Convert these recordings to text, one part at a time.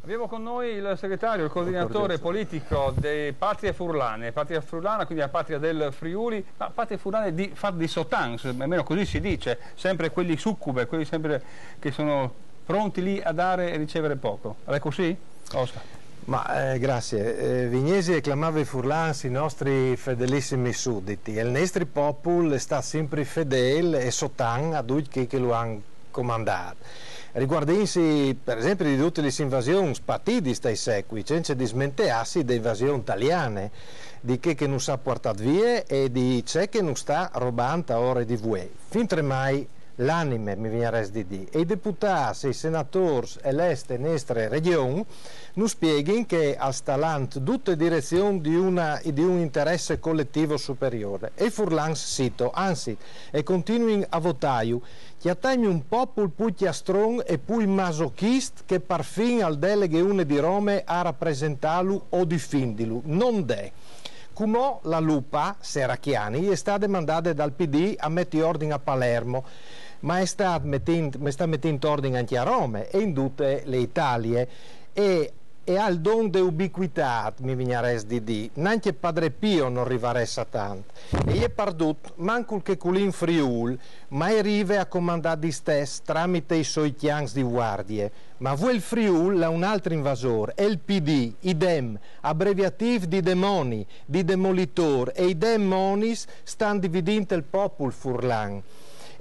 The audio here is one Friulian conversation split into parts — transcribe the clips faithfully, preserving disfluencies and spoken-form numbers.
Abbiamo con noi il segretario, il coordinatore politico di Patrie Furlane, Patria Furlana, quindi la patria del Friuli, ma Patrie Furlane di, fatta di sotans, almeno così si dice, sempre quelli succube, quelli sempre che sono pronti lì a dare e ricevere poco. È così, Oscar? Ma eh, grazie. Eh, Vignesie clamava i furlans i nostri fedelissimi sudditi, e il nestri popul è stato sempre fedele e sotan a tutti che, che lo hanno comandà. Riguardinsi, per esempio, di tutte le invasioni patidis dai secoli, senza dismentearsi delle invasioni italiane, di che, che non sa portare via e di ciò che non sta robando a ore di vuoi. Fin tre mai l'anime, mi viene di dire. E i deputati, i senatori elesti in nostra regione, non spieghin che al sta lant tutte direzioni di, una, di un interesse collettivo superiore. E i furlans sito, anzi, e continuin a votaio, chiattaimi un popul pui chiastron e pui masochist che parfin al deleghe une di Rome a rappresentarlo o difenderlo. Non de. Cumò la lupa Serracchiani è stata mandata dal P D a mettere ordine a Palermo, ma è sta mettendo, ma sta mettendo ordine anche a Roma e in tutte le Italie. E, e ha il don de ubiquità, mi vignares di dì, neanche Padre Pio non arrivaresse a tanto. E è pardut, manco che culin Friul, ma è rive a comandare di stess tramite i suoi chians di guardie. Ma vuol il Friul l'ha un altro invasor, è il P D, idem, abbreviativ di demoni, di demolitor, e i demonis stan dividint il popul furlan.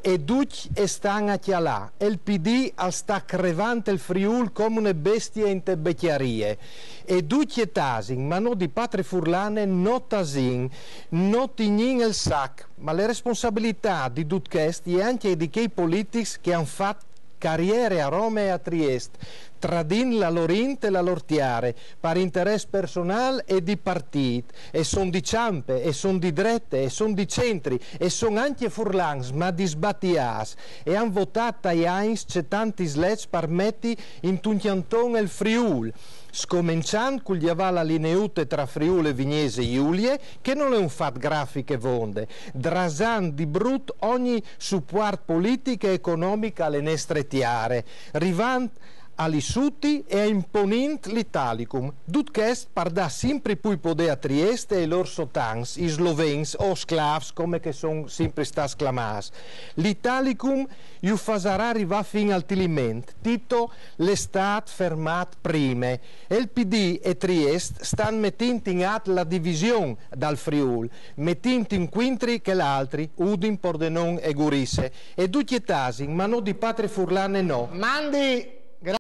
E ducj e stan a chialà, e il P D al sta crevant il Friul come une bestie inte becchiarie. E ducj e tasin, ma no di Patrie Furlane no tasin, no tignin il sac, ma le responsabilità di dut chest è anche di quei politics che han fat carriere a Roma e a Triest, tradin la lor int e la lor tiare, par interess personal e di partit, e son di ciampe, e son di drete, e son di centri, e son anche furlans, ma di sbatias, e han votat ai agns cetantis legs par metti intun chianton il Friul, scomençant cul diaval la lineute tra Friul e Vignesie Julie, che non è un fat grafic e vonde, drasant di brut ogni suport politic e economic alle nestre tiare, rivant a li suti e a imponint l'Italicum. Dut chest par dà simpri pui poder a Trieste e lor sotans, i slovens o sclavs come che son simpri stats clamats. L'Italicum ju fasarà rivà fin al tiliment. Tito l'è stat fermat prime. E il P D e Triest stan mettint in at la division dal Friul, mettint in quintri che l'altri, Udin, Pordenon e Gurisse. E ducj e tasin, ma no di Patrie Furlane no. Mandi